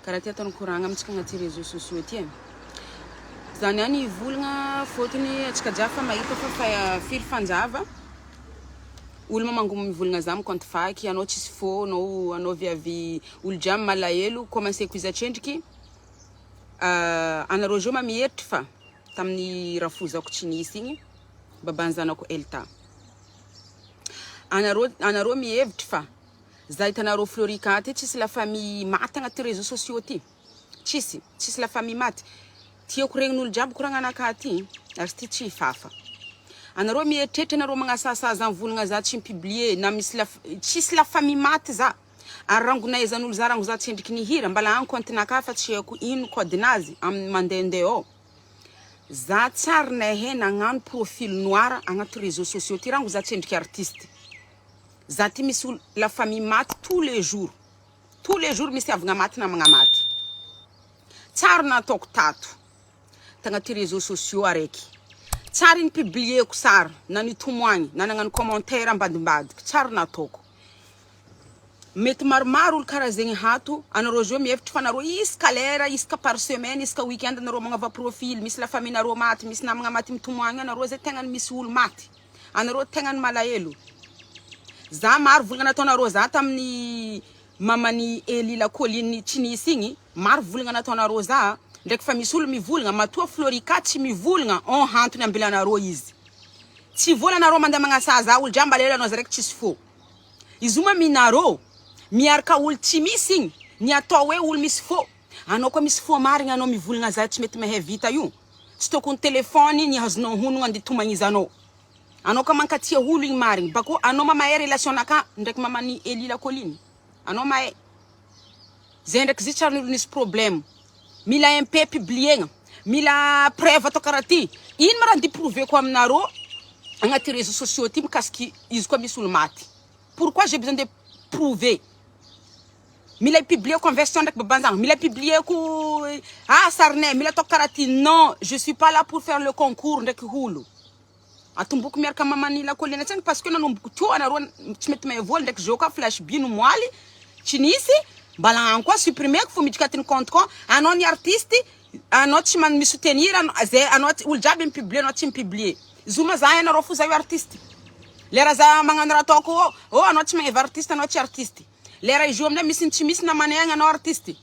Karaha ty ataony koragna amintsika agnaty réseaux sociaux ty e. Za niany hivolagna fôtony antsika jiaby fa mahita fa fa firy fanjava olo mamango mivolagna za amy compte faky anao tsisy fô anao anao viavy olo jiaby malahelo commenceko izy atsendriky anareo zao ma miheritry fa tamin'ny rafozako tsy nisy igny baban'ny zanako Elta anareo anareo mihevitry fa za hitanareo Florica ty tsisy la famille maty agnaty réseaux sociaux ty, tsisy tsisy la famille maty. Tiako regnin'olo jiaby koragna anakahy ty ary ty tsy hifafa. Anareo mieritreritra anareo magnasasa za mivolagna za tsy mipublier na misy la tsisy la famille maty za ary rangonaizan'olo za rango za tsendriky nihira mbala agny compte-nakahy fa tsy haiko ino code-nazy amin'ny mandehandeha ao. Za tsary nahay nagnano profil noir agnaty réseaux sociaux ty rango za tsendriky artiste. Za ty misy olo la famille maty tous les jours, tous les jours misy havagna maty, namagna maty. Tsary nataoko tato tagnaty réseaux sociaux araiky, tsary nipublieko sary na nitomoagny na nagnano commentaire ambadimbadiky, tsary nataoko. Mety maromaro olo karaha zegny hato. Anareo zao mihevitry fa anareo isaka lera, isaka par semaine, isaka weekend anareo magnova profil misy la famille nareo maty, misy namagna maty mitomoagny. Anareo zay tegna misy olo maty, anareo tegna ny malahelo. Za maro volagna nataonareo za tamin'ny mamany Elila Colline tsy nisy igny, maro volagna nataonareo za ndraiky fa misy olo mivolagna matoa Florica tsy mivolagna on hantony ambilanareo izy tsy vola anareo mandeha magnasa za olo jiaby malahelo anao za raiky tsisy fô izy io ma minareo miaraka olo tsy misy igny ny atao hoe olo misy fô. Anao koa misy fô marigna anao mivolagna za tsy mety mahay vita io tsy tokony telefony ny azonao honogna andeha tomagnizanao. Anao koa mankatia olo igny marigny bakô anao ma mahay relation naka ndraiky mamany Elila Colline, anao mahay zay ndraiky zy tsary olo nisy problème mila MP publiegna, mila preuve atao karaha ty. Ino ma raha andeha prouveko aminareo agnaty réseaux sociaux ty mikasiky izy koa misy olo maty? Pourquoi j'ai besoin de prouver? Mila publier conversion ndraiky babanjagna, mila publier-ko ah sarinay, mila ataoko karaha ty. Non, je suis pas là pour faire le concours ndraiky olo atomboko miaraka mamanila Colline tsegny parce que nanomboko teo anareo tsy mety mahay vola ndraiky zao koa flash by no moaly tsy nisy mbala agny koa supprimeko fo miditra agnatin'ny compte koa. Anao ny artiste, anao tsy man misoutenir anao zay anao olo jiaby mipublier, anao tsy mipublier. Zoma za hainareo fo za io artiste lera za magnano raha ataoko ô ô anao tsy magneva artiste, anao tsy artiste lera izy io aminay misy ny tsy misy namanay agny anao artiste.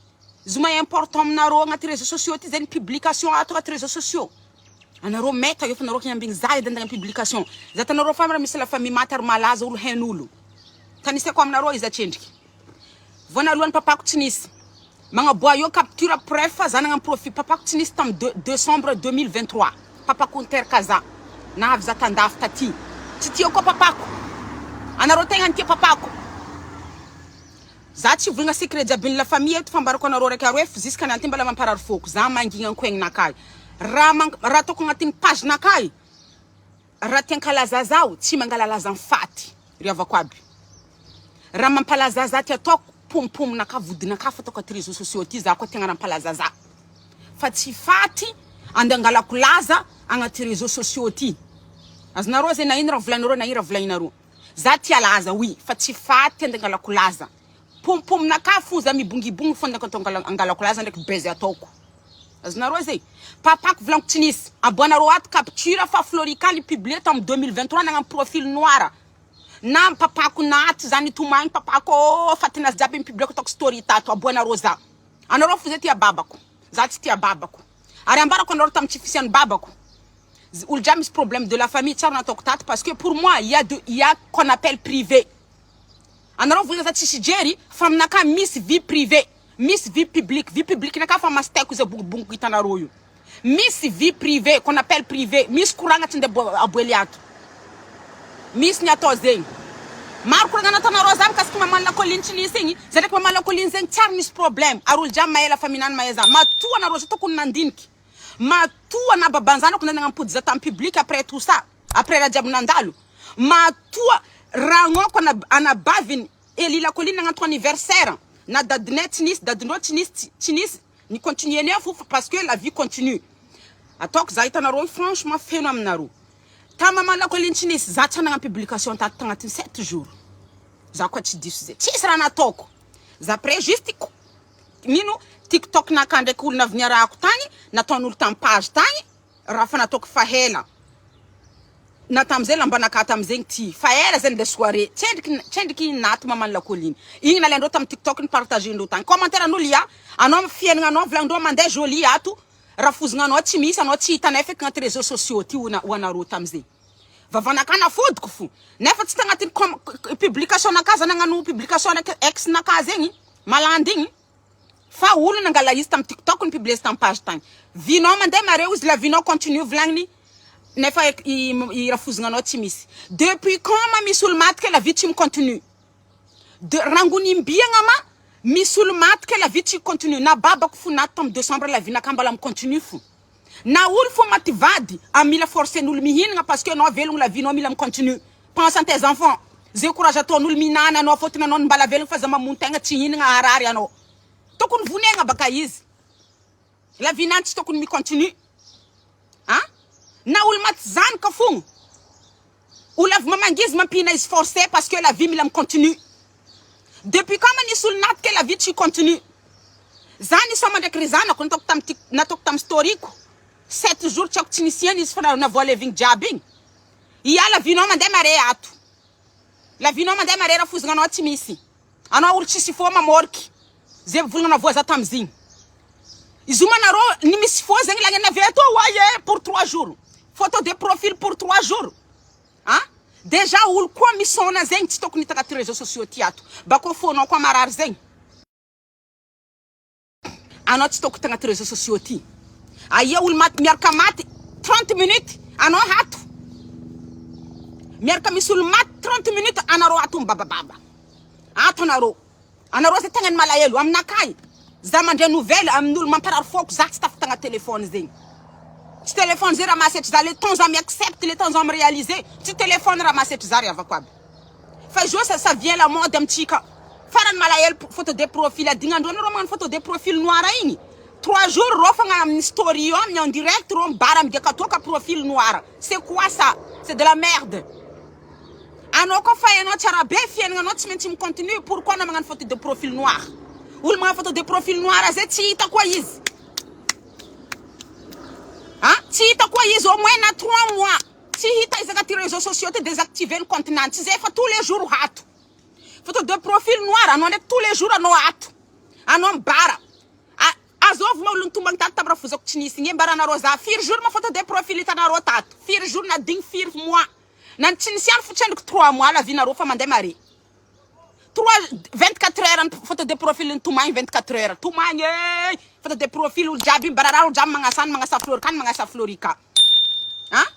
Zoma important aminareo agnaty réseaux sociaux ty zay ny publication ato agnaty réseaux sociaux. Anareo meta eo fa nareo kiambigny za edy andeha publication za tanareo fa raha misy la famille maty ary malaza olo hain'olo tanisako aminareo izy atsendriky voanalohany papako tsy nisy magnaboa eo capture preuve za nagnano profil papako tsy nisy tamy décembre 2023. Papako niteraka za nahavy za tandafy taty tsy tia koa papako. Anareo tegna nitia papako. Za tsy volagna secret jiaby la famille eto fa ambarako anareo raiky aroe fa jusqu'à niany ty mbola mamparary foko za mangigna ankoegninakahy raha man raha ataoko agnatin'ny page nakahy raha tian-kalaza zaho tsy mangala laza ny faty ry havako aby. Raha mampalaza za ty ataoko pompominakahy vodinakahy fa ataoko aty réseaux sociaux ty za koa tegna raha mampalaza za fa tsy faty andeha angalako laza agnaty réseaux sociaux ty. Azonareo zay na ino raha volaninareo na ino raha volaninareo, za tia laza oui fa tsy faty andeha angalako laza. Pompominakahy fo za mibongibongy fo andeha atao angalako laza ndraiky buzz ataoko. Azonareo zay papako volaniko tsy nisy aboanareo ato capture fa Florica ny publier tamy 2023 nagnano profil noir na papako naty za nitomagny papako ô fatinazy jiaby mipublieko ataoko story tato aboanareo za. Anareo fo zay tia babako, za tsy tia babako ary ambarako anareo tamy tsy fisian'ny babako olo jiaby misy problème de la famille tsara nataoko tato parce que pour moi il y a qu'on appelle privé. Anareo volagna za tsisy jery fa aminakahy misy vie privée, misy vie publique. Vie publique nakahy fa masitaiko izay bongobongoko hitanareo io. Misy vie privée qu'on appelle privé, misy koragna tsy andeha aboely ato, misy ny atao zegny. Maro koragna nataonareo za mikasiky mamany la colline tsy nisy igny za ndraiky mamany la colline zegny tsary nisy problème ary olo jiaby mahay la famille nany mahay za. Matoa anareo zao tokony nandiniky matoa na babanjanako nanagna ampody za tamy public après tout ça, après raha jiaby nandalo. Matoa ragnoko anabaviny Elila Colline nagnanto anniversaire na dadinay tsy nisy, dadindreo tsy nisy, tsy nisy ny continuer fo parce que la vie continue. Ataoko za hitanareo franchement feno aminareo ta maman la colline tsy nisy za tsy hanagna publication tato tagnatin'ny 7 jours. Za koa tsy diso zay tsisy raha nataoko za après juste nino. TikTok naka ndraiky olona avy niarahako tagny nataon'olo tam page tagny raha fa nataoko fa hela na tamizay lambanakahy tamizegny ty fa ela zay le soirée tsendriky tsendriky naty maman'i lakoly igny nalaindreo tam TikTok ni partager-ndreo tagny commentaire an'olo ya anao am fiaignananao volagnindreo mandeha jolie ato rafozognanao tsy misy anao tsy hitanay feky agnaty réseaux sociaux ty ho anareo tamizay vavanakahy nafodiko fo nefa tsy tagnatin'ny com publication nakahy za nagnano publication raiky ex nakahy zegny malandy igny fa olo nangala izy tam TikTok ni publier izy tam page tagny vie-nao mandeha mare ozy la vie-nao continue volagniny nefa i rafozognanao tsy misy depuis quand ma misy olo maty ke la vie tsy mi-continue de rangony imbiagna ma misy olo maty ke la vie tsy continue na babako fo naty tam décembre la vie nakahy mbola mi-continue fo na olo fo maty vady a mila forcen'olo mihinagna parce que anao velogno la vie nao mila mi-continue pense en tes enfants ze courage ataon'olo mihinana anao fôtony anao mbala velogno fa za mamono tegna tsy hihinagna harary anao tokony vonegna baka izy la vie nany tsy tokony mi-continue ah na olo maty zanaka fogna olo avy mamangy izy mampihina izy forcé parce que la vie mila mi-continue depuis quand ma nisy olo naty ke la vie tsy continue za nisoma ndraiky ry zanako nataoko tam nataoko tam storyko 7 jours tsy haiko tsy nisiany izy fa navoalevigny jiaby igny ia la vie nao mandeha mare ato la vie nao mandeha mare rafozognanao tsy misy anao olo tsisy fô mamôriky zay volagna navoa za tamizigny izy io manareo ny misy fô zegny lagnana avy ato oaye pour 3 jours photo de profil pour 3 jours ah déjà olo koa misôna zegny tsy tokony hita agnaty réseaux sociaux ty ato bakô fônao koa marary zegny anao tsy tokony tagnaty réseaux sociaux ty aia olo maty miaraka maty 30 minutes anao hato miaraka misy olo maty 30 minutes anareo ato mibabababa ato anareo anareo zay tegna ny malahelo aminakahy za mandray nouvelle amin'olo mamparary foko za tsy tafitagna téléphone zegny tsy téléphone zay raha mahasetry za le temps za mi-accepte le temps za mi-réaliser tsy téléphone raha mahasetry za ry avako aby fa izy io ça vient la mode amitsika farany malahelo photo de profil adignandreo anareo magnano photo de profil noir igny 3 jours rô fogna amin'ny story io amin'ny en direct rô mibara migiaka toaka profil noir. C'est quoi ça? C'est de la merde. Anao koa fa hainao tsara be fiaignananao tsy maintsy mi-continue, pourquoi anao magnano photo de profil noir? Olo magnano photo de profil noir zay tsy hita koa izy ah tsy hita koa izy au moins na 3 mois tsy hita izy agnaty réseaux sociaux te désactiver ny compte nany tsy zay fa tous les jours hato photo de profil noir anao ndraiky tous les jours anao ato anao mibara. Azovy ma olo nitombagny tato tamy rafozako tsy nisy igny mbaranareo za firy jour ma photo de profil hitanareo tato firy jour na digny firy mois na tsy nisy any fo tsy endriky 3 mois la vie nareo fa mandeha mare trois 24 heures photo de profil nitomagny 24 heures tomagny e photo de profil olo jiaby mibararara olo jiaby magnasany magnasa florikany magnasa florika ah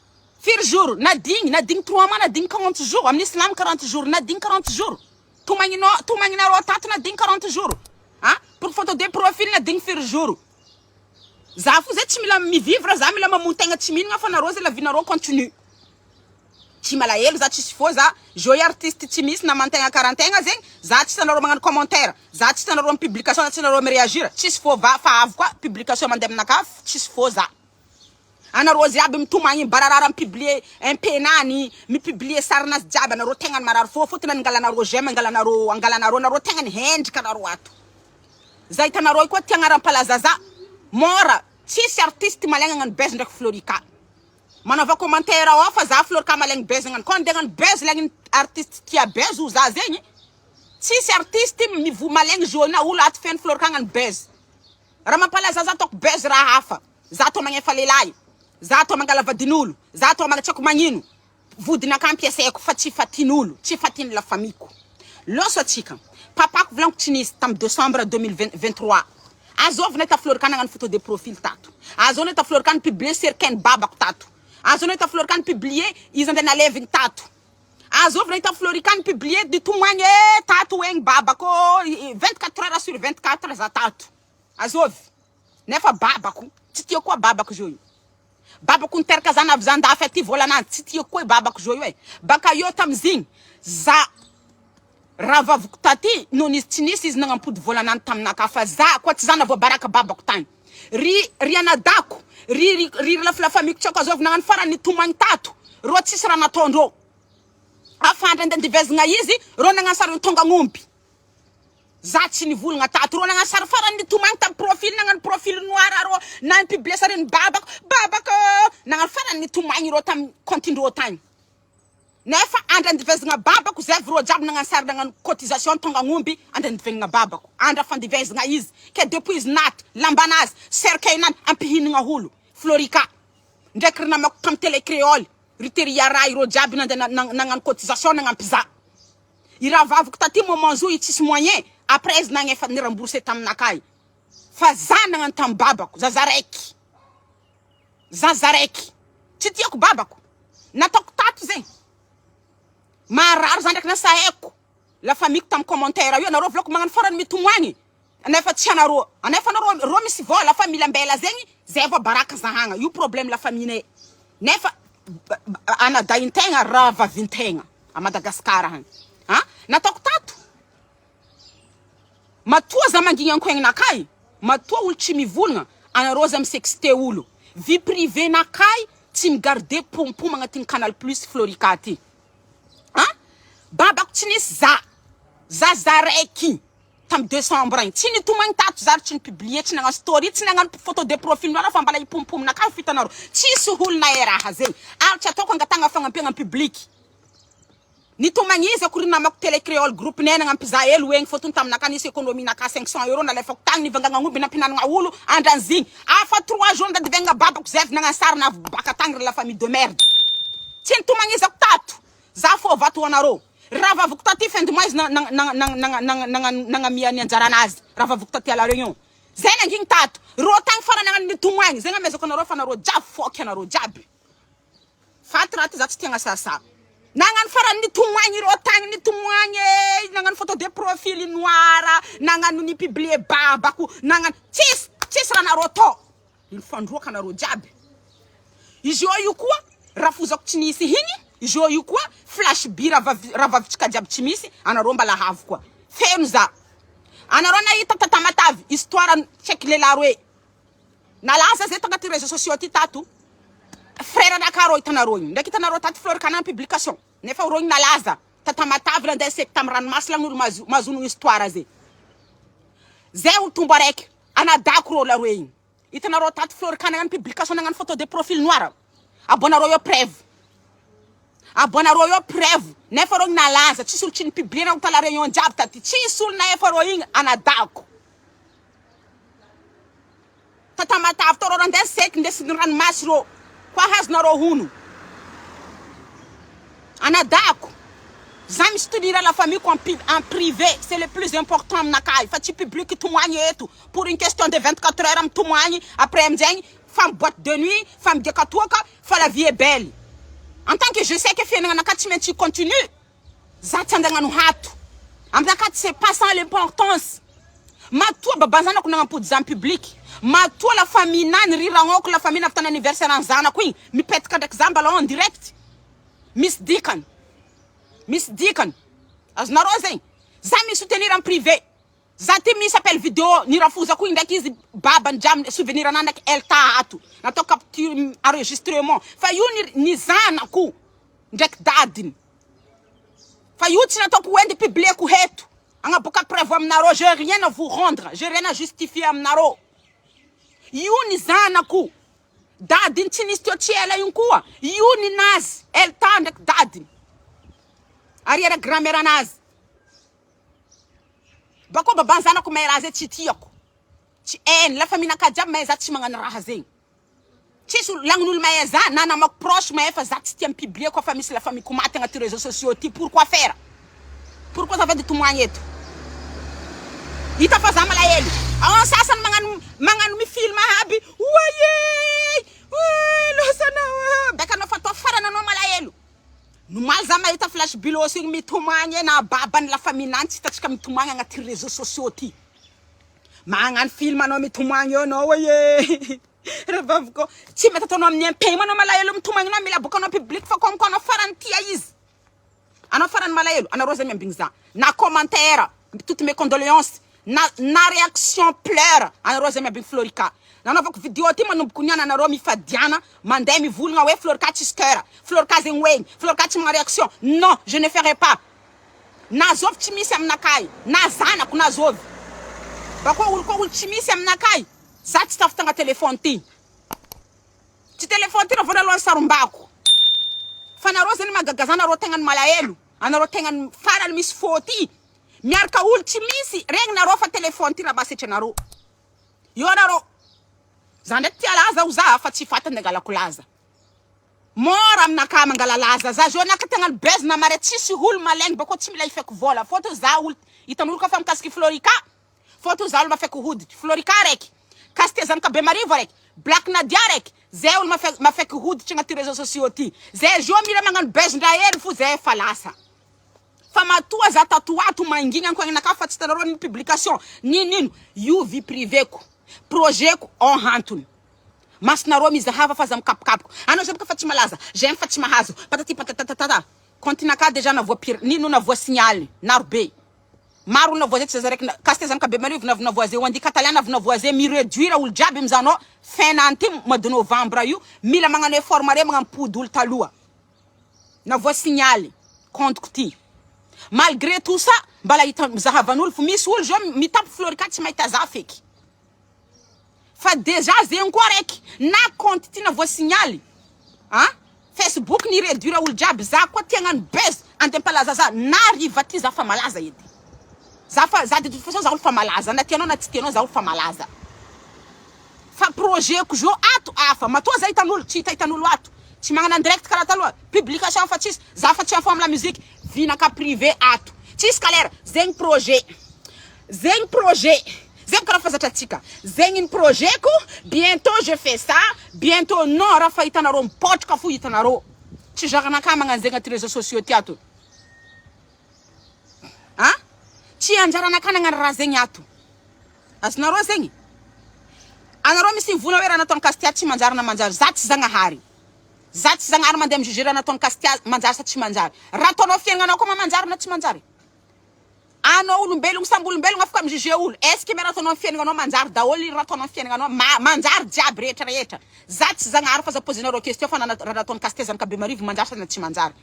firy jour na digny na digny 3 mois na digny 40 jours amin'ny islam 40 jours na digny 40 jours tomagninao tomagninareo tato na digny 40 jours ah pour photo de profil na digny firy jours za fo zay tsy mila mi-vivre za mila mamono tegna tsy mihinagna fa nareo zay la vie nareo continue tsy malahelo za tsisy fô za jeu artiste tsy misy namantegna karantegna zegny za tsy hitanareo magnano commentaire za tsy hitanareo amy publication za tsy hitanareo mi-réagir tsisy fô va fa avy koa publication mandeha aminakahy tsisy fô za anareo jiaby mitomagny mibararara mi-publier MP-nany mi-publier sarinazy jiaby anareo tegna ny marary fô fôtony angalanareo j'aime angalanareo angalanareo anareo tegna ny hendrika anareo ato za hitanareo io koa tia agnaram-palaza za mora tsisy artiste malaigna hagnano buzz ndraiky Florika manaova commentaire ao fa za Florika malaigny buzz hagnano koa andeha hagnano buzz lagniny artiste tia buzz ho za zegny tsisy artiste mivo malaigny jaune olo ato feno Florika hagnano buzz raha mampalaza za ataoko buzz raha hafa za atao magnefa lehilahy za atao mangala vadin'olo za atao mana tsy haiko magnino vodinakahy ampiasaiko fa tsy fatin'olo tsy fatin'ny la famille-ko loso atsika papako volaniko tsy nisy tamy décembre 2023 azovy nahita Florika nagnano photo de profil tato azao nahita Florika publier cercueil babako tato azao nahita Florika publier izy andeha nalevigny tato azovy nahita Florika publier nitomagny e tato egny babako 24 heures sur 24 za tato azovy nefa babako tsy tiako koa babako zio io babako niteraka zany avy zandafy aty volananjy tsy tiako koa i babako zio io e baka eo tamizigny za raha vaviko taty no nisy tsy nisy izy nagnampody volanany taminaka fa za koa tsy za navoabaraka babako tagny ry ry anadako ry ry ry lafilafamiko tsy haiko azovy nagnano farany nitomagny tato rô tsisy raha nataondrô afandra andeha andivezagna izy rô nagnano sary tonga agnomby za tsy nivolagna tato rô nagnano sary farany nitomagny tamy profil, nagnano profil noir arô, na nipublier sarin'ny babako, babako, nagnano farany nitomagny ireo tamin'ny compte-ndreo tagny. Nefa andra andivezagna babako zay avy reo jiaby nagnano sary nagnano cotisation tonga agnomby andra andivegnana babako, andra fandivezagna izy, ke depuis izy naty, lambanazy, cercueil-nany ampihinagna olo, Florica, ndraiky ry namako tamy tele créole, ry Teriara ireo jiaby nandeha nagnano cotisation nagnampy za. I rahavaviko taty moment zo i tsisy moyen, après izy nagnefa ni-rembourser taminakahy. Fa za nagnano tamy babako, zaza raiky. Zaza raiky. Tsy tiako babako. Nataoko tato zegny. Marary za ndraiky nasahaiko la famille-ko tamy commentaire io, anareo volako magnano farany mitomoagny nefa tsy anareo, nefa anareo reo misy vôla fa mila ambela zegny zay vao baraka zahagna, io problème la famille-nay nefa anadahin-tegna rahavavintegna à Madagascar agny a nataoko tato. Matoa za mangigny ankoegnanakay, matoa olo tsy mivolagna, anareo za mi-sexte olo, vie privée nakay tsy mi-garder pompom agnatin'ny Canal Plus Florica ty a babako tsy nisy za, za raiky tamy décembre igny tsy nitomagny tato za ary tsy ni-publier, tsy nagnano story, tsy nagnano photo de profil nareo fa mbala ipompomnakay fitanareo, tsisy olo nahay raha zegny ary tsy ataoko angatahagna fagnampiagna en public. Nitomagnizako ry namako tele créole groupe nay nagnampy za hely hoegny fôtony taminaka nisy économie naka 500 euros nalefako tagny nivangagna agnomby nampinanagna olo andranzigny afa 3 jours nandadivaigna babako zay avy nagnano sary navy baka tagny ry la famille de merde tsy nitomagnizako tato za fô vato ho anareo ry rahavaviko taty fin du mois izy nagnamia ny anjaranazy rahavaviko taty à la réunion zay nangigny tato rô tagny farany nagnano nitomoagny zegny amezako anareo fa anareo jiaby fôky anareo jiaby. Faty raha ty za tsy tia agnasasa. Nagnano farany nitomoagny ireo tagny nitomoagny e, nagnano photo de profil noir, nagnano ni-publier babako, nagnano tsisy tsisy raha nareo atao. Nifandroaka anareo jiaby. Izy eo io koa rafozako tsy nisy igny, izy eo io koa flash by rahavavy rahavavitsika jiaby tsy misy, anareo mbala havo koa. Feno za. Anareo nahita ta Tamatave histoire tsy haiko lehilahy roe. Nalaza zay tagnaty réseaux sociaux ty tato. Frère anakahy rô hitanareo igny. Ndraiky hitanareo tato Fleur Canaan publication. Nefa rô igny nalaza. Ta Tamatave nandeha seky tamy ranomasina agny olo mahazo mahazono histoire zay. Zay olo tombo araiky. Anadako rô laroe igny. Hitanareo tato Fleur Canaan publication nagnano photo de profil noir. Aboanareo eo preuve. Aboanareo eo preuve. Nefa rô igny nalaza. Tsisy olo tsy ni-publier na ta la réunion jiaby taty. Tsisy olo nahefa rô igny anadako. Ta Tamatave tao rô nandeha seky ndesin'ny ranomasy rô. Koa hazonareo hono. Anadako. Za misy tenir la famille ko en privé, c'est le plus important aminakahy fa tsy public tomoagny eto pour une question de 24 heures mitomoagny après aminjegny fa mi boîte de nuit, fa migiaka toaka fa la vie est belle. En tant que je sais que fiaignananakahy tsy maintsy continue, za tsy andeha hagnano hato. Aminakahy c'est pas ça l'importance. Matoa baban-janako nagnampody za en public, matoa la famille nany riragnoko la famille nahavitana anniversaire ny zanako igny mipetaka ndraiky za mbala en direct. Misy dikany. Misy dikany. Azonareo zegny? Za mi-soutenir en privé. Za ty misy appel vidéo nirafozako igny ndraiky izy babany jiaby souvenir anahy ndraiky Elta ato. Natao capture enregistrement. Fa io ny ny zanako ndraiky dadiny. Fa io tsy nataoko ho endy publieko heto. Agnaboaka preuve aminareo. J'ai rien à vous rendre. J'ai rien à justifier aminareo. Io ny zanako. Dadiny tsy nisy teo tsy ela io koa. Io ny nazy. Elta ndraiky dadiny. Arrière grand-mère anazy. Bakô baban zanako mahay raha zay tsy tiako. Tsy hainy. La famille nakahy jiaby mahay za tsy magnano raha zegny. Tsisy olo lagnon'olo mahay za na namako proche mahay fa za tsy tia mi-publier koa fa misy la famille ko maty agnaty réseaux sociaux ty. Pourquoi faire? Pourquoi za va de tomoagny eto? Hita fa za malahelo. Ao sasany magnano magnano mi-film aby. Oye! Oe losanao. Beka anao fa atao farany anao malahelo. Nomaly za mahita flash bilos igny mitomagny e na babany la famille nany tsy hitantsika mitomagny agnaty réseaux sociaux ty. Magnano film anao mitomagny eo anao oye. Rahavaviko tsy mety ataonao amin'ny impegno anao malahelo mitomagny anao mila aboakanao public fa comme quoi anao farany tia izy. Anao farany malahelo, anareo zay miambigny za. Na commentaire, toutes mes condoléances, na na réaction pleure, anareo zay miambigny Florica. Nanaovako vidéo ty manomboko niany anareo mifadiana mandeha mivolagna hoe Florica tsisy cœur, Florica zegny hoe, Florica tsy magnano réaction. Non, je ne ferai pas. Na zovy tsy misy aminakahy, na zanako na zovy. Bakeo olo koa olo tsy misy aminakahy, za tsy tafitagna téléphone ty. Tsy téléphone ty raha vonalohany sarombako. Fa nareo zegny mahagaga za nareo tegna ny malahelo, anareo tegna ny farany misy fô ty. Miaraka olo tsy misy, regny nareo fa téléphone ty raha masetry anareo. Eo anareo. Za ndraiky tia laza ho za fa tsy faty andeha laza. Mora aminakahy mangala laza za zao naka tegna ny buzz na mare tsisy olo malaigny bakeo tsy mila ifeko vola fôtony za olo hitan'olo ka fa mikasiky Florica fôtony za olo mafeko hoditry Florica raiky Castia zanaka Bemarivo araiky Black Nadia raiky zay olo mafe mafeko hoditry agnaty réseaux sociaux ty zay zao mila magnano buzz ndra hely fo zay efa lasa fa matoa za tato ato mangigna ankoagnanakahy fa tsy hitanareo ny publication ninino io vie privée ko projet ko en antony Masonareo mizahava fa aza mikapokapoka. Anao zay boka fa tsy malaza. J'aime fa tsy mahazo. Patati patatatata. Compte naka dejà navoa pire. Nino navoa signaly. Naro be. Maro olona voa zay tsy zaza raiky. Casté zanaka Bemarivo navy navoa zay. Wendy Catalan navy navoa zay. Mi reduire olo jiaby mizanao. Fin nany ty mois de novembre io. Mila magnano effort mare magnampody olo taloha. Navoa signaly. Compte ko ty. Malgré tout ça mbala hita zahavan'olo fo misy olo zao mitapy florica tsy mahita za feky. Fa dejà zegny koa raiky na compte ty na voasignaly a Facebook ni reduire olo jiaby za koa tia hagnano buzz andeha ampalaza za na riva ty za fa malaza edy za fa za de toute façon za olo fa malaza na tianao na tsy tianao za olo fa malaza fa projet ko zao ato hafa matoa za hitan'olo tsy hitahitan'olo ato tsy magnano en direct karaha taloha publication fa tsisy za fa tsy en forme la musique vinaka privé ato tsisy galère zegny projet zegny projet Zegny karaha fazatra antsika. Zegny ny projet ko, bientot je fais ça, bientot non raha fa hitanareo mipotraka fo hitanareo. Tsy genre anakahy magnano zegny aty réseaux sociaux ty ato. A? Tsy anjaranakahy nagnano raha zegny ato. Azonareo zegny? Anareo misy mivola hoe raha nataon'i Castia tsy manjary na manjary. Za tsy Zagnahary. Za tsy Zagnahary mandeha mi-juger raha nataon'i Castia manjary sa tsy manjary. Raha ataonao fiaignanao koa ma manjary na tsy manjary? Anao olombelogno samby olombelogno afaka mi juger olo est ce que miara ataonao am fiaignanao manjary daholo raha ataonao am fiaignanao ma manjary jiaby rehetra rehetra za tsy zagnahary fa za poser-nareo question fa nana raha nataony casté zanaka bemarivo manjary sa na tsy manjary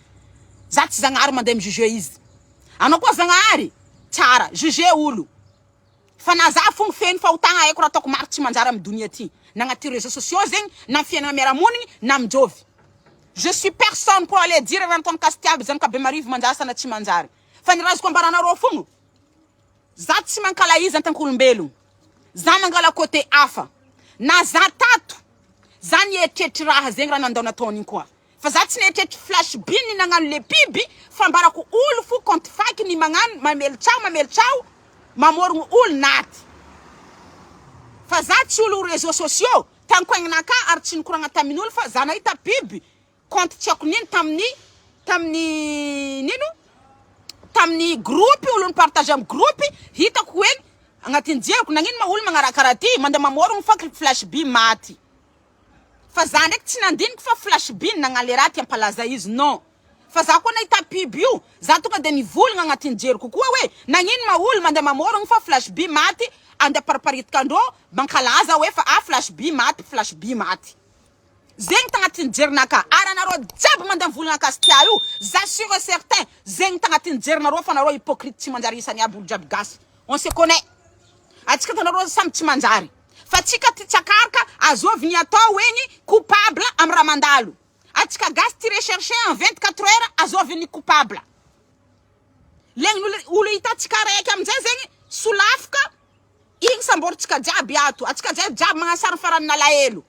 za tsy zagnahary mandeha mi juger izy anao koa zagnahary tsara juger olo fa na za fogno feno fahotagna haiko raha ataoko maro tsy manjary am donia ty na agnaty réseaux sociaux zegny na am fiaignana miara-monigny na am jovy je suis personne pour aller dire raha nataony casté zanaka bemarivo manjary sa na tsy manjary Fa ny razoko ambaranareo fogno, za tsy mankala izy en tant qu'olombelogno, za mangala côté hafa, na za tato, za nieritreritry raha zegny raha nandao nataony igny koa, fa za tsy nieritreritry flash by ny nagnano le pub, fa ambarako olo fo compte faky ny magnano mamely tsaho mamely tsaho mamorogno olo naty, fa za tsy olo réseaux sociaux, tankoegnanakahy ary tsy nikoragna tamin'olo fa za nahita pub Compte tsy haiko nino tamin'ny tamin'ny nino tamin'ny groupe olo nipartage amin'ny groupe hitako hoe agnatin'ny jeriko nagnino ma olo magnaraha karaha ty mandeha mamorogno fa flash by maty fa za ndraiky tsy nandiniky fa flash by nagnano le raha ty ampalaza izy non fa za koa nahita pub io za tonga de nivolagna agnatin'ny jeriko koa hoe nagnino ma olo mandeha mamorogno fa flash by maty andeha apariparitaka andreo mankalaza hoe fa ah flash by maty flash by maty. Zegny tagnatin'ny jerinakahy ary anareo jiaby mandeha mivolagna Castia io za sur et certain zegny tagnatin'ny jerinareo fa nareo hypocrite tsy manjary isany aby olo jiaby gasy on se connait atsika tanareo samy tsy manjary fa tsika ty tsakaraka azovy ny atao egny coupable am raha mandalo atsika gasy ty recherche en 24 heures azovy ny coupable legny olo olo hitatsika raiky amizay zegny solafoka igny samborintsika jiaby ato atsika jiaby jiaby magnano sary farany nalahelo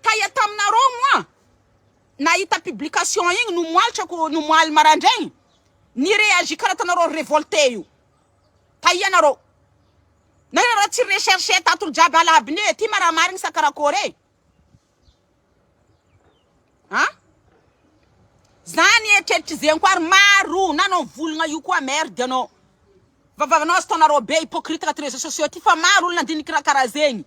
Taia taminareo moa nahita publication igny nomoalitra ko nomoaly maraindraigny ni reagir karaha ataonareo revolte io taia nareo na nareo tsy recherche tato olo jiaby ala aby ne ty ma raha marigny sa karakory e a zany eritreritry zegny koa ary maro na anao mivolagna io koa merde anao vavavanao azo ataonareo be hypocrite agnaty réseaux sociaux ty fa maro olo nandiniky raha karaha zegny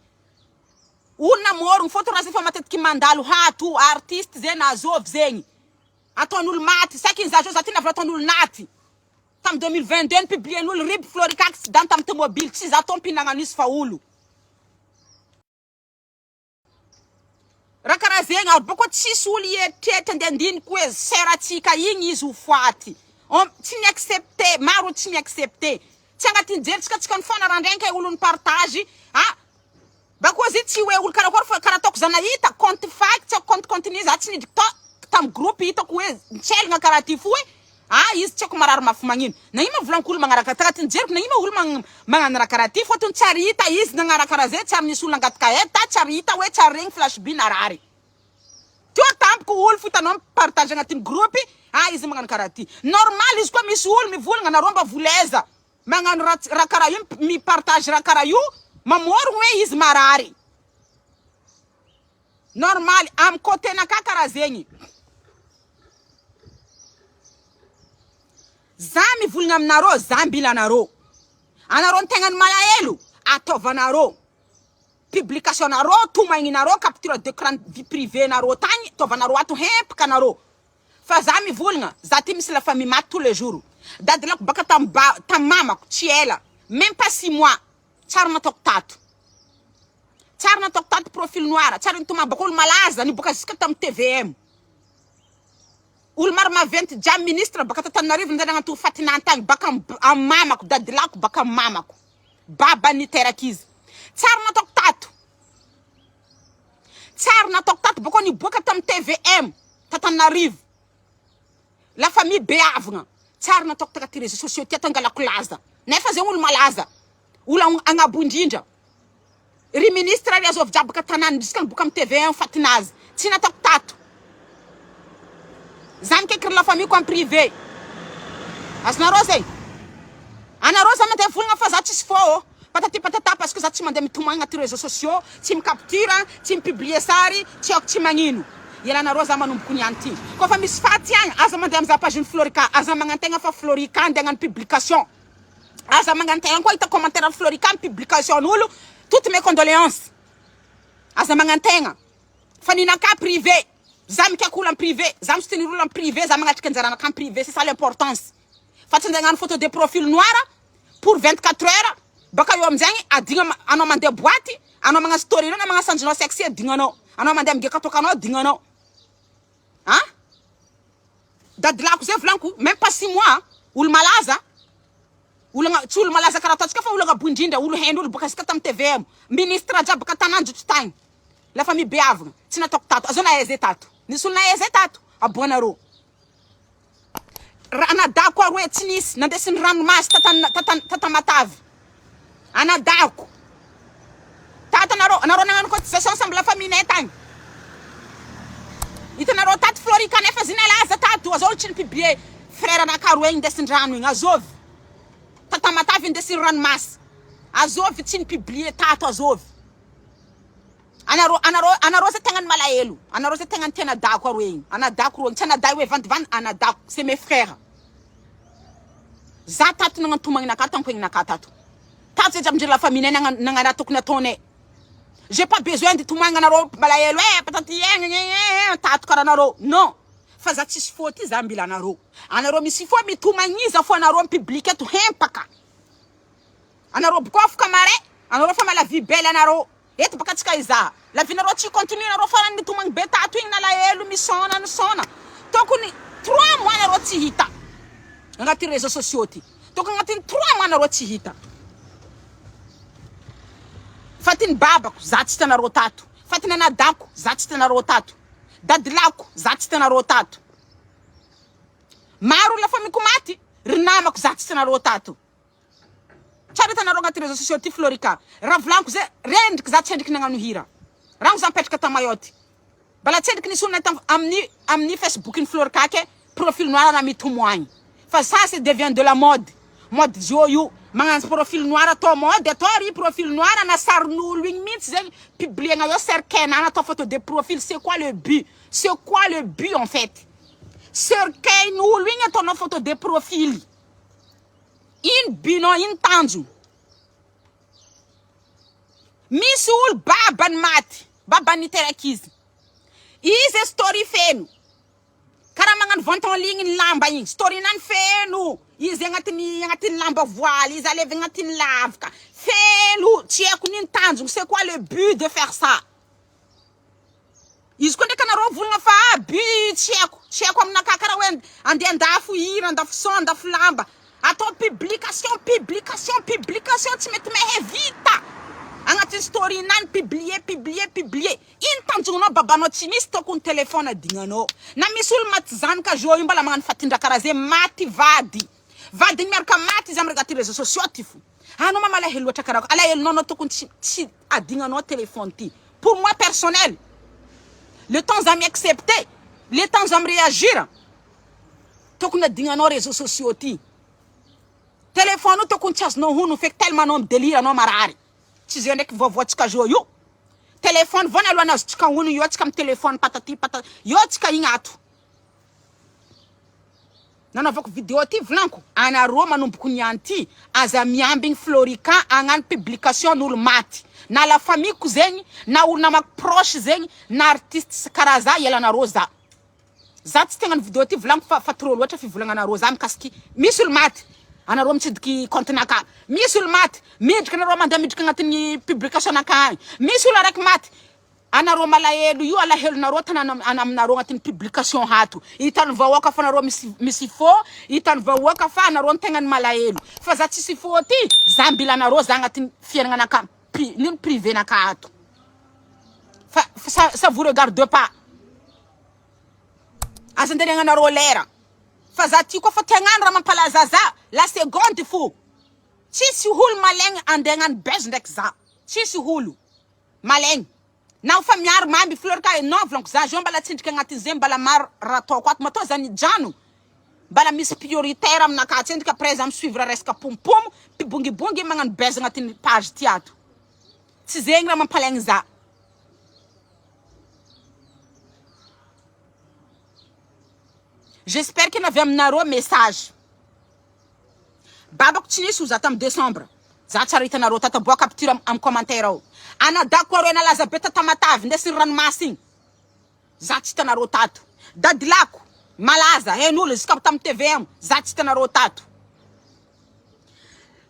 Olona morogno fôtony raha zay fa matetiky mandalo hato artiste zay na zôvy zegny ataon'olo maty saky ny za zao za ty navy nataon'olo naty tam 2022 ny publien'olo rip florica accident tam tomobile tsy za tompiny nagnano izy fa olo raha karaha zegny ary bôko tsisy olo hieritreritra andeha andiniky hoe sœur atsika igny izy ho faty tsy mi accepter maro tsy mi accepter. Tsy agnatin'ny jerintsika tsika ny foana raha ndraiky olo ny partage ah Ba koa zy tsy hoe olo karakory fa karaha ataoko za nahita compte fake tsy haiko compte continue za tsy nidriky tao tam groupe hitako hoe mitselagna karaha ty fo hoe ah izy tsy haiko marary mafy magnino nagnino ma volaniko olo magnaraka tagnatin'ny jeriko nagnino ma olo magnano raha karaha ty fôtony tsy ary hita izy nagnara karaha zay tsy ary nisy olo nangataka aide ta tsy ary hita hoe tsy ary regny flash by narary teo tampoko olo fo hitanao mi partage agnatin'ny groupe ah izy magnano karaha ty normal izy koa misy olo mivolagna nareo mba volaiza Magnano raha raha karaha io mi partage raha karaha io mamorogno hoe izy marary. Normal am côté naka karaha zegny. Za mivolagna aminareo za mbila anareo. Anareo ny tegnany malahelo ataovanareo publication nareo tomagninareo capture d'écran vie privée nareo tagny ataovanareo ato hempaka anareo. Fa za mivolagna, za ty misy la famille maty tous les jours, dadilako baka tam ba tam mamako tsy ela meme pas 6 mois tsary nataoko tato, tsary nataoko tato profil noir, tsary nitomany baka olo malaza niboaka jusque tam tvm, olo maro maventy jiaby ministre baka t'Antananarivo nandeha nagnantoho fatinany tagny baka am am mamako dadilako baka am mamako, baba niteraka izy, tsary nataoko tato. Tsary nataoko tato bôka niboaka tam tvm t'Antananarivo la famille beavagna tsary nataoko tagnaty réseaux sociaux ty ato angalako laza nefa zegny olo malaza olo agnabo indrindra ry ministre ry azovy jiaby baka tanàna jusque niboaka am tvm fatinazy tsy nataoko tato za mikaiky ry la famille ko en privé azonareo zegny anareo za mandeha volagna fa za tsisy fô ô. Patati patata parce que za tsy mandeha mitomagny agnaty réseaux sociaux, tsy mi capture, tsy mi publier sary, tsy haiko tsy magnino. Ialanareo za manomboko niany ty. Koa fa misy faty agny, aza mandeha mizaha page ny Florica, aza magnantegna fa Florica andeha hagnano publication. Aza magnantegna koa hita commentaire ny Florica amy publication n'olo, toutes mes condoléances. Aza magnantegna. Fa ninakah privé, za mikaiky olo en privé, za mi soutenir olo en privé, za magnatrika anjaranakah en privé, c'est ça l'importance. Fa tsy andeha hagnano photo de profil noir pour 24 heures baka eo aminjegny adigna anao mandeha boite anao magnano story anao magnano sanjinao sexy adignanao anao mandeha migeka tokanao adignanao ah dadilako zay volaniko même pas 6 mois olo malaza olo tsy olo malaza karaha ataontsika fa olo agnabo indrindra olo hain'olo baka jusqu'à tamin'ny TVM ministre jiaby baka tanànjotro tagny la famille beavagna tsy nataoko tato azao nahay zay tato nisy olo nahay zay tato aboanareo Anadahiko aroe tsy nisy nandesin'ny ranomasy tata Tamatave. Anadahiko. Tato nareo, nareo nagnano cotisation samby la famille-nay tagny. Hitanareo tato Florica nefa izy nalaza tato, azao olo tsy ni-publier frère anakahy aroe indesin-drano igny, azovy. Ta Tamatave indesin'ny ranomasy. Azovy tsy ni-publier tato azovy. Anareo, anareo, anareo zay tegna ny malahelo. Anareo zay tegna ny tia anadahiko aroe igny. Anadahiko roe igny, tsy anadahy hoe vandivandy, anadahiko, c'est mes frères. Za tato nagnano tomagnanakahy tankoegnanakahy tato. Tato zay jiaby ndre la famille-nay nagnano nagnano raha tokony ataonay. J'ai pas besoin de tomagna anareo malahelo eh patati eh tato karaha anareo. Non. Fa za tsisy faute za mila anareo. Anareo misy fo mitomagniza fo anareo am public eto hempaka. Anareo boko afaka mare, anareo fa mala vie belle anareo. Eto baka tsika izaha. La vie nareo tsy continue nareo farany mitomagny be tato igny nalahelo misaona nisaona. Tokony 3 mois nareo tsy hita agnaty réseaux sociaux ty. Tokony agnatin'ny 3 mois nareo tsy hita. Fatiny babako za tsy hitanareo tato. Fatiny anadako za tsy hitanareo tato. Dadilako za tsy hitanareo tato. Maro la famille ko maty, ry namako za tsy hitanareo tato. Tsara hitanareo agnaty réseaux sociaux ty Florica. Raha volaniko zay, rendriky za tsendriky nagnano hira. Rango za mipetraka ta Mayotte. Mbala tsendriky nisy olona tam amin'ny amin'ny Facebook ny Florica ke profil noir raha mitomoagny. Fa ça c'est devient de la mode. Mode zio io. Magnano profil noir atao mode atao ry profil noir na sarin'olo igny mihitsy zegny publiena eo cercueil-na natao photo de profil. C'est quoi le but? C'est quoi le but en fait? Cercueil-n'olo igny ataonao photo de profil. Ino but-nao, ino tanjona? Misy olo babany maty, babany niteraka izy. Izy story feno. Karaha magnano vente en ligne ny lamba igny, story-nany feno. Izy agnatin'ny agnatin'ny lamba voile, izy alevy agnatin'ny lavaka. Feno, tsy haiko n'ino tanjona, c'est quoi le but de faire ça? Izy koa ndraiky anareo volagna fa ah but tsy haiko, tsy haiko aminakahy karaha hoe andeha andafo hira, andafo son, andafo lamba. Atao publication publication publication tsy mety mehe vita agnatin'ny story nany publier publier publier ino tanjognonao babanao tsy misy tokony téléphone adignanao na misy olo maty zanaka jo io mbala magnano fatindra karaha ze maty vady vadiny miaraka maty izy amy agnaty réseaux sociaux ty fo anao ma malahelo loatra karaha alahelonao anao tokony tsy tsy adignanao téléphone ty pour moi personnel le temps za mi-accepter le temps za mi-réagir Tokony adignanao réseaux sociaux ty. Téléphone io tokony tsy azonao hono feky tellement anao mi-delire anao marary. Tsy zay ndraiky vaovaontsika zao io. Téléphone vao naloha nazontsika hono io tsika mi-téléphone patati patata io tsika igny ato. Nanaovako vidéo ty volaniko anareo manomboko niany ty aza miambigny Florican hagnano publication n'olo maty na la famille ko zegny na olo namako proche zegny na artiste karaha za ialanareo za. Za tsy te hagnano video ty volagniko fa fa trop loatra fivolagnanareo za mikasiky misy olo maty anareo mitsidiky compte naka misy olo maty midriky anareo mandeha midriky agnatin'ny publication naka agny misy olo araiky maty anareo malahelo io alahelonareo tanàna ana aminareo agnatin'ny publication ato hitan'ny vahoaka fa anareo misy misy faux hitan'ny vahoaka fa anareo ny tegnany malahelo fa za tsisy faux ty za mbila anareo za agnatin'ny fiaignananaka pri nino privé naka ato fa ça ça vous regarde pas Aza andehananareo lera fa za ty koa fa te hagnano raha mampalaza za la seconde fo tsisy olo malaigny andeha hagnano buzz ndraiky za tsisy olo malaigny naho fa miaro mamy fleur ka non volaniko za zao mbala tsindriky agnatin'ny zay mbala maro raha ataoko ato matoa za nijano mbala misy prioritaire aminakahy tsendriky après za mi suivre resaka pompomo mpibongibongy magnano buzz agnatin'ny page ty ato tsy zegny raha mampalaigny za. J'espère que navy aminareo message. Babako tsy nisy ho za tamin'ny décembre. Za tsara hitanareo tato aboa capture am, am commentaire ao. Anadako areo nalaza be tatamatavy ndesin'ny ranomasy igny. Za tsy hitanareo tato. Dadilako malaza hain'olo jusqu'à tamin'ny TVM. Za tsy hitanareo tato.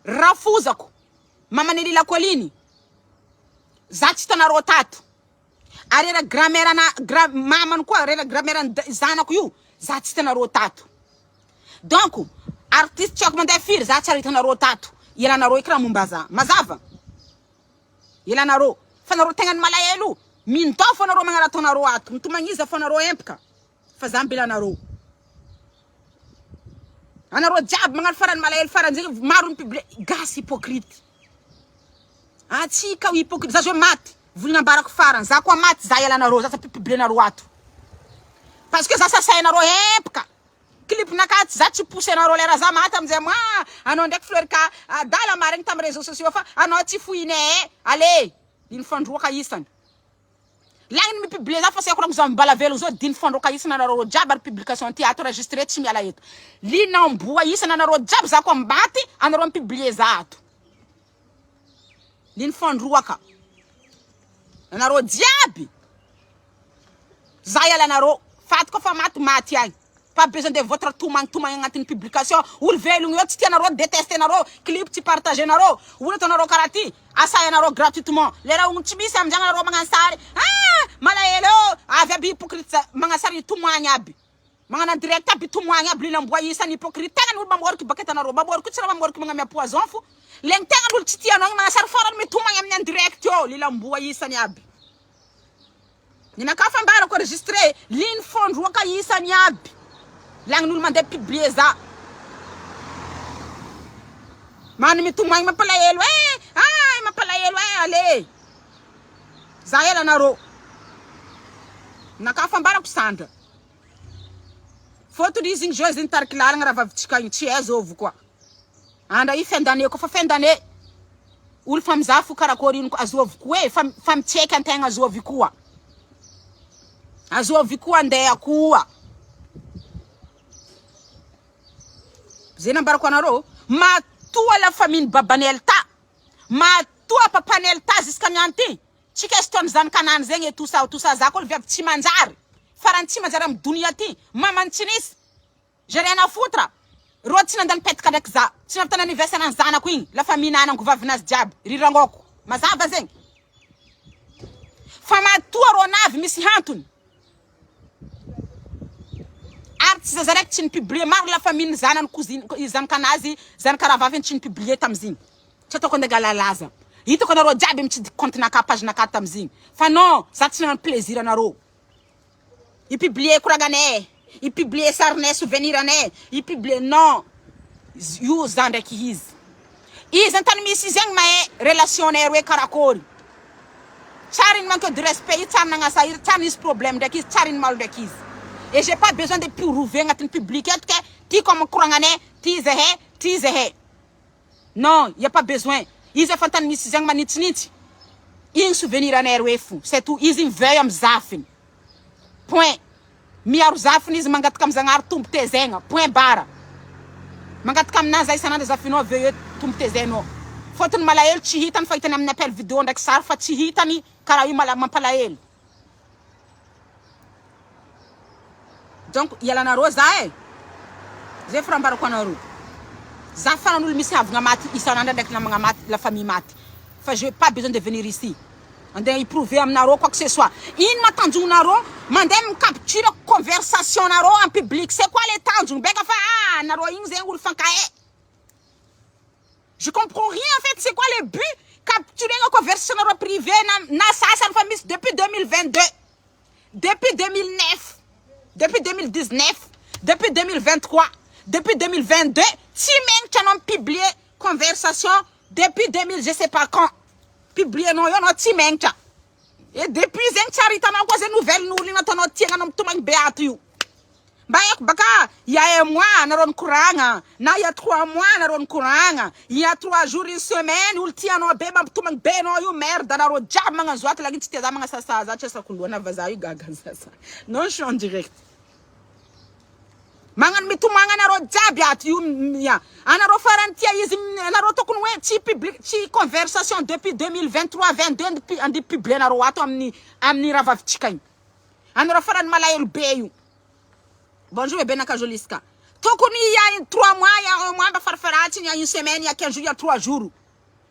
Rafozako maman'i Lila Colline. Za tsy hitanareo tato. Ary era grand-mère ana gra mamany koa rera grand-mère ny zanako io za tsy hitanareo tato. Donc artiste tsy haiko mandeha firy za tsy ary hitanareo tato. Ialanareo eky raha momba za. Mazava? Ialanareo. Fa nareo tegna ny malahelo. Mindao fô nareo magnano ataonareo ato. Mitomagniza fô nareo empaka. Fa za mbela anareo. Anareo jiaby magnano farany malahelo farany zegny maro ny publie gasy hypocrite. Atsika ho hypocrite za zao maty volagna ambarako farany za koa maty za ialanareo za tsy publie nareo ato. Parce que za sasainareo empaka. Clip naka tsy za tsy pousse anareo lera za maty amizay ma anao ndraiky fleur ka adala marigny tamy réseaux sociaux fa anao tsy fohinay eh. Allez iny fandroaka isany. Lagny ny mi-publier za fa tsy haiko raha za mbala velogno zao diny fandroaka isana anareo jiaby ary publication ty ato enregistré tsy miala eto. Linamboa isana anareo jiaby za koa maty anareo mi-publier za ato. Liny fandroaka anareo jiaby za hiala anareo faty koa fa maty maty agny. Pas besoin de votre tomagny tomagny agnatin'ny publication olo velogno eo tsy tianareo deteste nareo clip tsy partage nareo olo ataonareo karaha ty asainareo gratuitement le raha olo tsy misy amizay nareo magnano sary ah malahelo eo avy aby hypocrite magnano sary hitomagny aby magnano en direct aby hitomagny aby lilamboa isany hypocrite tegna ny olo mamôriky baka hitanareo mamôriky io tsy raha mamôriky magnamia poison fo le ny tegna ny olo tsy tianao igny magnano sary farany mitomagny amin'ny en direct eo lilamboa isany aby Ninakahy fambarako enregistré liny fondroaka isany aby lagnan'olo mandeha publier za mano mitomagny mampalahelo eh ay mampalahelo eh allez za ela nareo ninakahy fambarako sandra fôtony izy igny zao izy nitariky lalagna rahavavitsika igny tsy aiza ovy koa Andra i fin d'année koa fa fin d'année olo fa mizaha fo karakôry ino koa azovy koa e fa fa mitseky antegna azovy koa azovy koa andeha koa zay nambarako anareo matoa la famille baban'i Elta matoa papan'i Elta jusqu'à niany ty tsy question ny zanakanany zegny e tout ça tout ça za koa viavy tsy manjary farany tsy manjary amy donia ty mamany tsy nisy J'ai rien à foutre! Rô tsy nandany petaka ndraiky za, tsy nahavita anniversaire ny zanako igny, la famille nanako vavinazy jiaby, ry rangôko. Mazava zegny? Fa matoa rô navy misy hantony. Ary. Ary tsy zaza raiky tsy ni-publier, maro la famille ny zanany cousine, zanakanazy, zanakarahavaviny tsy ni-publier tamizigny. Tsy ataoko andeha angala laza. Hitako anareo jiaby mitsidiky compte-nakahy, page-nakahy tamizigny. Fa non, za tsy nagnano plaisir anareo. I-publier koragnanay, i-publier sarinay, souvenir anay, i-publier, non. Io za ndraiky izy. Izy antany misy izy agny mahay relation-nay roe karakôry. Tsary ny manque de respect io, tsary nagnasa io, tsary nisy problème ndraiky izy, tsary nimaly ndraiky izy. Et j'ai pas besoin de prouver agnatin'ny public eto ke ty comme koragnanay, ty zahay, ty zahay. Non, y a pas besoin. Izy efa antany misy izy agny manitsinitsy. Igny souvenir anay roe fo, c'est tout. Izy miveuille amy zafiny. Point. Miaro zafiny izy mangataka amy Zagnahary tombo tezaigna. Point barre. Mangataka aminazy za isan'andro zafinao veuillez tombo tezainao. Fôtony malahelo tsy hitany fa hitany amin'ny appel vidéo ndraiky sary fa tsy hitany karaha io mala mampalahelo. Donc ialanareo za e. Zay fa ambarako anareo. Za faran'olo misy havagna maty isan'andro ndraiky namagna maty la famille maty. Fa j'ai pas besoin de venir ici. Andeha hi-prouver aminareo quoi que ce soit. Ino ma tanjognareo mandeha mi-capture conversation nareo en public. C'est quoi le tanjogno? Beka fa ah nareo igny zegny olo fankahay. Je comprends rien en fait, c'est quoi le but? Capturer conversation nareo privé na, na sasany fa misy depuis 2022, depuis 2009, depuis 2019, depuis 2023, depuis 2022, tsy megnitra anao mi-publier conversation depuis 2000 je sais pas quand. Publier anao io anao tsy megnitra. Et depuis zegny tsy ary hitanao koa zay nouvelle n'olo igny ataonao tiagna anao mitomagny be ato io. Mba haiko baka il y a un mois nareo nikoragna na il y a 3 mois nareo nikoragna, il y a 3 jours, une semaine, olo tianao be mampitomagny be anao io. Merde, anareo jiaby magnano ato lagny tsy tia za magnasasa za tsy asako loha na vazaha io gaga sasa. Non, je suis en direct. Magnano mitomagna anareo jiaby ato io ya. Anareo farany tia izy anareo tokony hoe tsy public tsy conversation depuis 2023 22 andi publier anareo ato amin'ny rahavavitsika igny. Anareo farany malahelo be io. Bonjour bébé naka Joliska. Tokony il y a 3 mois, il y a un mois mba farafaratsiny, il y a une semaine, il y a 15 jours, il y a 3 jours.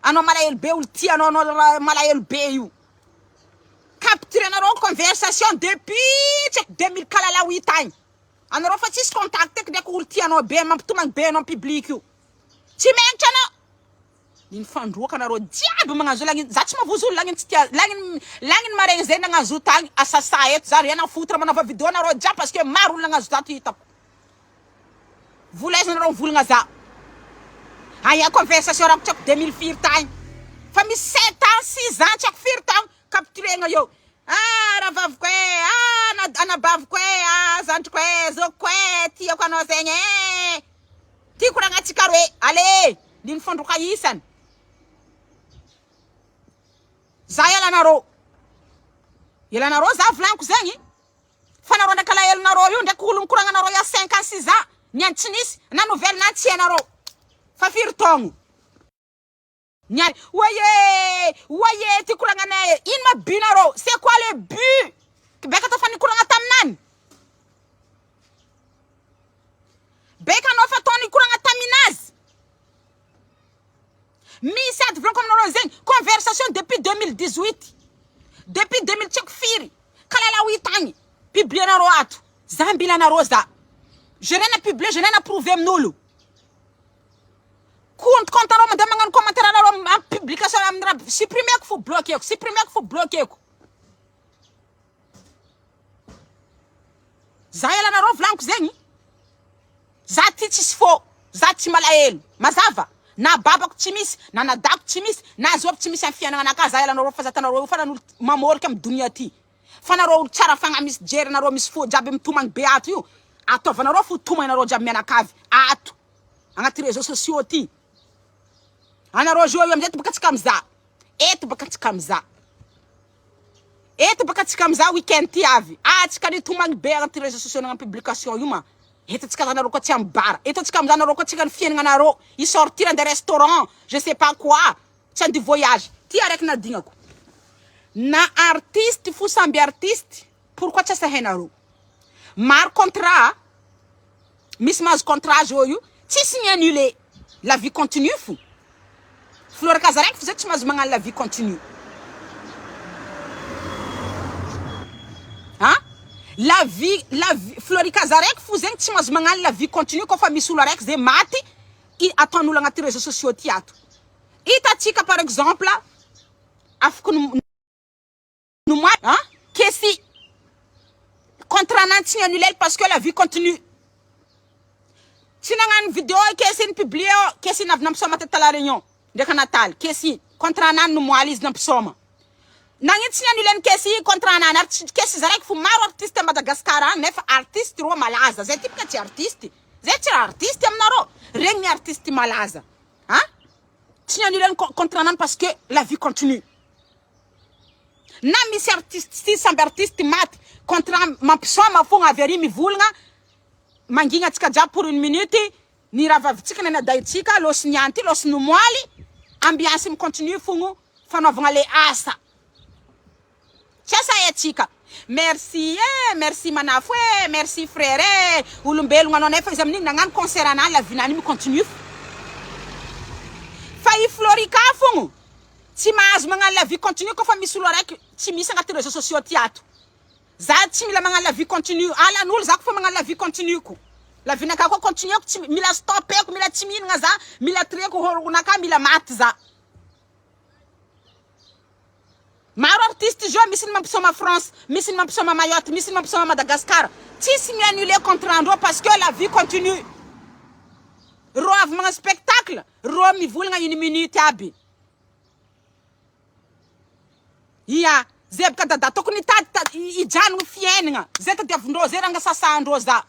Anao malahelo be olo tia anao anao malahelo be io. Capture anareo conversation depuis tsy haiko 2000 kalala huit agny. Anareo fa tsisy contact eky ndraiky olo tianao be mampitomagny be anao public io. Tsy megnitra anao. Niny fandroaka anareo jiaby magnano zao lagny za tsy mavozo olo lagny tsy tia lagny lagny maregny zay nagnazo tagny asasa eto za rien à foutre manava vidéo anareo jiaby parce que maro olo nagnazo tato hitako. Vola aiza nareo mivolagna za? Aia conversation raha tsy haiko 2000 firy tagny. Fa misy 7 ans, 6 ans tsy haiko firy tagny capturena eo. Ah rahavaviko e, ah anabaviko e, ah zandriko e, zokiko e, tiako anao zegny e. Tiako raha atsika roe. Allez, niny fandroka isany. Za ialanareo. Ialanareo za volaniko zegny. Fa nareo ndraiky alahelonareo io ndraiky olo mikoragna il y a 5 ans, 6 ans. Niany tsy nisy na nouvelle na tsy hainareo. Fa firy taogno. Niany oye oye ty koragnanay ino ma but nareo? C'est quoi le but? Beka atao fa nikoragna taminany. Beka anao fa atao nikoragna taminazy. Misy ady volaniko aminareo zegny conversation depuis 2018 depuis 2000 tsy haiko firy kalala huit agny publier nareo ato. Za mbila anareo za. Je rien à publier, je rien à prouver amin'olo. Compte compte anareo mandeha magnano commentaire anareo amy publication amin'ny raha supprimeko fo bloqueko, supprimeko fo bloqueko. Za ialanareo volaniko zegny. Za ty tsisy fô, za tsy malahelo. Mazava? Na babako tsy misy, na nadako tsy misy, na zôko tsy misy amy fiainagnanakahy za ialanareo fa za tanareo io fa nan'olo mamôriky amy donia ty. Fa nareo olo tsara fagnahy misy jery nareo misy fô jiaby mitomagny be ato io. Ataovanareo fo tomagnareo jiaby mianakavy ato agnaty réseaux sociaux ty. Anareo zo io amizay eto baka tsika mizaha. Eto baka tsika mizaha. Eto baka tsika mizaha weekend ty avy. Ah tsika nitomagny be agnaty réseaux sociaux nagnano publication io ma. Eto tsika anareo koa tsy amy bar. Eto tsika mizaha anareo koa tsika ny fiaignanareo. I sortir andeha restaurant, je sais pas quoi. Tsy andeha voyage. Ty araiky nadignako. Na artiste fo samby artiste, pourquoi tsy asa hainareo? Maro contrat, misy mahazo contrat zao io, tsisy ny annulé. La vie continue fo. Fleur kaza raiky fo zay tsy mahazo magnano la vie continue. Ha? La vie la vie Florika za raiky fo zegny tsy mahazo magnano la vie continue koa fa misy olo araiky zay maty i ataon'olo agnaty réseaux sociaux ty ato. Hitantsika par exemple afaka no a Kesy contrat nany tsy ni-annuler parce que la vie continue. Tsy nagnano vidéo Kesy ni-publier Kesy navy nampisôma teto La Réunion ndraiky Nataly Kesy contrat nany nomoaly izy nampisôma. Nagnino tsy ni-annuler Kesy contrat nany ary tsy Kesy za raiky fo maro artiste à Madagascar agny nefa artiste rô malaza zay ty bôka tsy artiste zay tsy raha artiste aminareo regny ny artiste malaza a tsy ni-annuler contrat nany parce que la vie continue. Na misy artiste sy samby artiste maty contrat mampisôma fogna avy ary mivolagna mangigna antsika jiaby pour une minute ny rahavavitsika na ny adaitsika lôsy niany ty lôsy nomoaly ambiance mi-continue fogno fanaovagna le asa tsy asa haintsika. Merci e, merci manafo e, merci frère e, olombelogno anao nefa izy amin'igny nagnano concert anany la vie nany mi-continue fo. Fa i Florika fogno tsy mahazo magnano la vie continue koa fa misy olo araiky tsy misy agnaty réseaux sociaux ty ato. Za tsy mila magnano la vie continue alan'olo za koa fa magnano la vie continue ko. La vie nakahy koa continue ko tsy mila stopeko mila tsy mihinagna za mila trieko horognonakahy mila maty za. Maro artiste izy io misy ny mampisôma France, misy ny mampisôma Mayotte, misy ny mampisôma Madagascar. Tsisy mi-annuler contrat ndreo parce que la vie continue. Rô avy magnano spectacle, rô mivolagna une minute aby. Ia, zay bôka dada tokony hitady hijanogno fiaignana. Zay tadiavindreo, zay raha angasasandreo za.